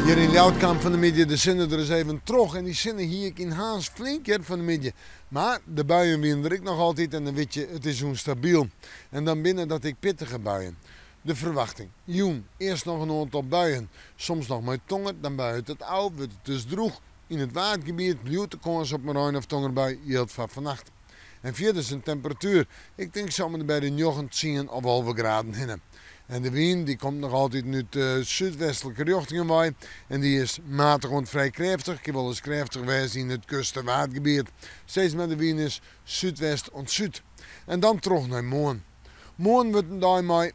Hjir yn Ljouwert kaam fan 'e middei de sinne der ris even troch en dy sinne hie ik yn Harns flink hear fan 'e middei. Mar de buien wiene der ek noch altyd en dan wit je, it is ûnstabyl. En dan binne dat ek pittige buien. De ferwachting, jûn earst noch in oantal buien, soms noch mei tonger, dan buiet it ôf, wurdt it dus drûch. Yn it Waadgebiet bliuwt de kâns op in rein of tongerbui, jildt foar fannacht. En fierders in temperatuer, ik tink sa om en by de njoggen, tsien of 11 graden hinne. En de wyn dy komt noch altiten út de súdwestlike rjochtingen wei en dy is matich oant frij krêftich, kin wolris krêftich wêze yn it kust en Waadgebiet. Sis mar de wyn is súdwest oant súd. En dan troch nei moarn. Moarn wurdt in dei mei,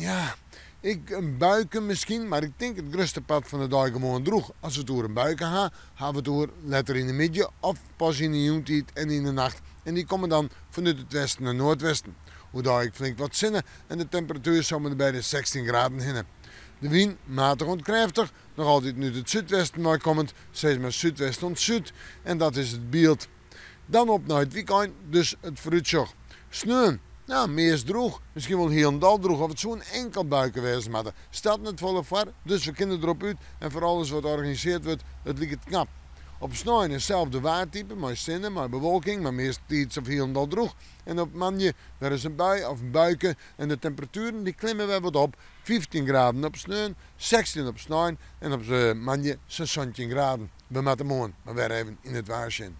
ja, ek in buike miskien, mar ik tink it grutste part fan de dei gewoan drûch. As we it oer in buike ha, ha we it oer letter yn de middei of pas yn de jûntiid en yn de nacht. En dy komme dan fanút it westen en noardwesten. Oerdei ek flink wat sinne en de temperatuer sa om en by de 16 graden hinne. De wyn, matich oant krêftich, noch altyd út it súdwesten wei kommend, sis mar súdwest oant súd. En dat is it byld. Dan op nei it wykein, dus it foarútsjoch. Sneon, no, meast drûch, miskien wol hielendal drûch of it soe in inkel buike wêze moatte. Stelt net folle foar, dus we kinne derop út en foar alles wat organisearre wurdt, it liket knap. Op snein itselde waartype mei sinne, mei bewolking, mar meastentiids of hielendal drûch. En op moandei wer ris in bui of in buike en de temperatueren dy klimme wer wat op. 15 graden op sneon, 16 op snein en op moandei sa'n 17 graden. We moatte moarn mar wer even yn it waar sjen.